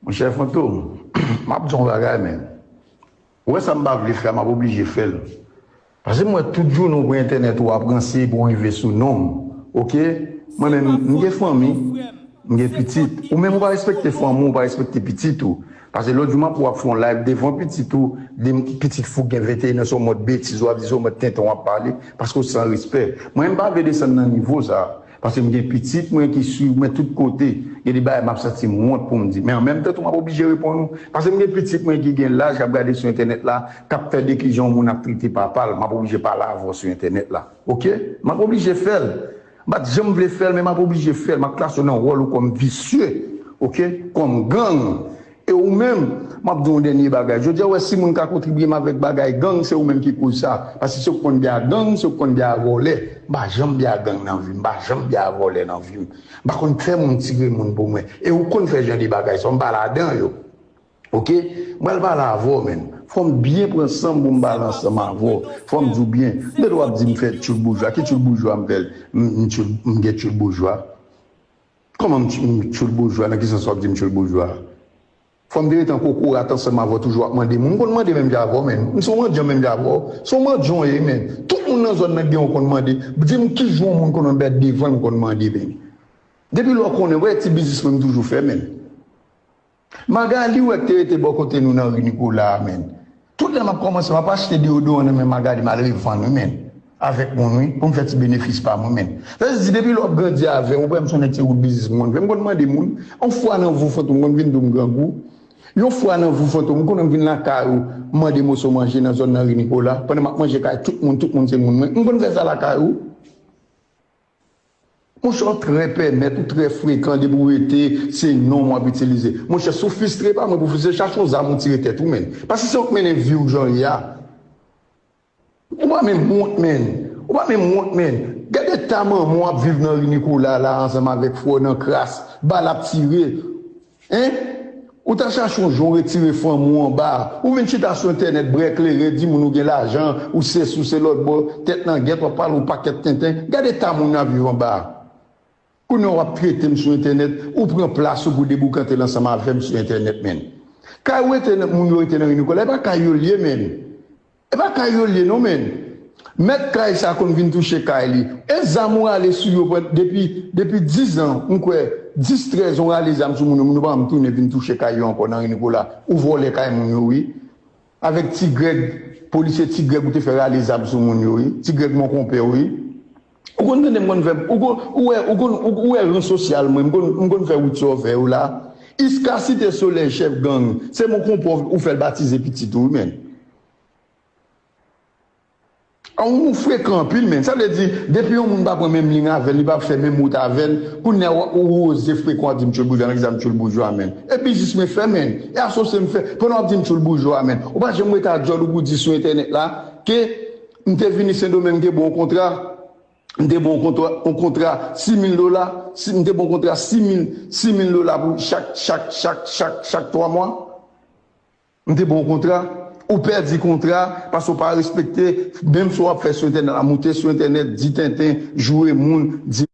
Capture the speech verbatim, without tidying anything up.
Monchè Fantom, m ap di w yon bagay, men. Ou wè sa m pa vle fè a, m ap oblije fè l. Paske m wè tout jounen w pran entènèt ou ap ranse epi w rive sou non m. Oke? Mwen menm, m gen fanmi, m gen pitit. Ou menm ou pa respekte fanmi w, ou pa respekte pitit ou. Paske lòt jou m ap wè w ap fè yon live devan pitit ou, di m pitit fou gen venteyen an, se yon mòd betiz w ap di, se yon mòd tenten w ap pale, paske w san respè. Mwen menm m pa vle desann nan nivo sa. Paske m gen pitit mwen ki swiv mwen tout kote. Gen de bagay m ap santi m wont pou m di. Men an menm tan tou, m ap oblije reponn ou. Paske m gen pitit mwen ki gen laj, k ap gade sou entènèt la, k ap fè de ki jan yon moun ap trete papa l. M ap oblije pale avè w sou entènèt la. Oke? M ap oblije fè l. M pa t janm vle fè l, men m ap oblije fè l. M ap klase w nan wòl ou kòm visye. Oke? Kòm gang. E ou menm, m ap di w yon dènye bagay. Jodi a, w wè si moun ka kontribye m avèk bagay gang, se ou menm ki koz sa. Paske se ou k konn byen a gang, se ou k konn byen a vòlè. M pa janm byen a gang nan vi m, m pa janm byen a vòlè nan vi m. M pa konn fè moun tire moun pou mwen. E ou konn fè jan de bagay sa, m pa ladan yo. Oke? M pral pale avè w, menn. Fò m byen pran san m pou m pale ansanm avè w. Fò m di w byen. M tande w ap di m fè tchoul boujwa. Ki tchoul boujwa m fè l? M, m tchoul, m gen tchoul boujwa? Kòman m tch-, m tchoul boujwa? Nan ki sans w ap di m tchoul boujwa? Fò m te ret an kokorat ansanm avè w, toujou ap mande moun. M konn mande menm jan avè w, menn. M se yon mandyan menm jan avè w. Se yon mandyan w ye, menn. Tout moun nan zòn nan gen yon konn mande. Di m ki jan yon moun konn mèt devan l m konn mande, menn. Depi lè w konnen, wè ti biznis mwen m toujou fè, menn. Magali, wè k te rete bò kote nou nan ri Nikola a, menn. Tout lè m ap kòmanse, m ap achte deyodoran nan men Magali, m al revann, wi, menn. Avèk moun, wi, pou m fè ti benefis pa m, wi, menn. Sa vle di, depi lè w ap grandi avè m, ou wè m se yon nèg se wout biznis m konn fè. M konn mande moun, yon fwa nan vi w Fantom, m konn vin di w m grangou. Yon fwa nan vi w Fantom, m konn vin lakay ou, m mande moso manje nan zòn nan ri Nikola. Pandan m ap manje kay tout moun, tout moun se moun mwen. M konn fè sa lakay ou. Monchè, w trè pèmèt, ou trè frekan, depi w rete, se non m w ap itilize. Monchè, si w fristre, pa mwen pou fristre, chache yon zam ou tire tèt ou, menn. Paske se ou k mennen vi w jan w ye a. Ou pa menm wont, menn. Ou pa menm wont, menn. Gade eta manman w ap viv nan ri Nikola la, ansanm avèk frè w nan kras, bal ap tire. Hein? Ou ta chache yon jan w retire fanmi w anba a. Ou vin chita sou entènèt, bwè kleren, di moun ou gen lajan, ou sesi, ou se lòtbò, tèt nan gèt, w ap pale yon pakèt tenten. Gade eta moun nan ap viv anba a. Kounye a w ap trete m sou entènèt, ou pran plas ou pou deboukante l ansanm avè m sou entènèt, menn. Kay ou rete nan, moun yo rete nan ri Nikola, e pa kay yo l ye, menn. E pa kay yo l ye non, menn. Mèt kay sa konn vin touche kay li. E zam ou rale sou yo pran, depi, depi diz an, m kwè, dis, trèz an ou rale zam sou moun yo, moun yo pa janm tounen vin touche kay yo ankò nan ri Nikola. Ou vòlè kay moun yo, wi. Avèk Ti Grèg, polisye Ti Grèg ou te fè rale zam sou moun yo, wi. Ti Grèg mon konpè, wi. Ou konn tande m konn fè, ou konn, ou wè, ou konn, ou, ou wè ran sosyal mwen, m konn, m konn fè wout sa w fè yo la. Iska Site Solèy, chèf gang, se mon konpè w, ou fè l batize pitit ou, wi, menn. A, ou frekan anpil, menn. Sa vle di, depi yon moun pa pran menm liy avè l, li pa fè menm wout avè l, kounye a ou, ou oze frekan w ap di m tchoul boujwa, nan ki sa m tchoul boujwa, menn. E biznis mwen fè, menn. E asosye m fè, pandan w ap di m tchoul boujwa, menn. Ou pa janm rete a djòl ou pou di sou entènèt la, ke m te vini Sendomeng, m te ba w yon kontra, m te ba w yon kontra, yon kontra sis mil dola, si, m te ba w yon kontra sis mil, sis mil dola pou chak, chak, chak, chak, chak twa mwa. M te ba w kontra, ou pèdi kontra, paske w pa respekte, menm sa w ap fè sou entènèt la, moute sou entènèt, di tenten, joure moun, di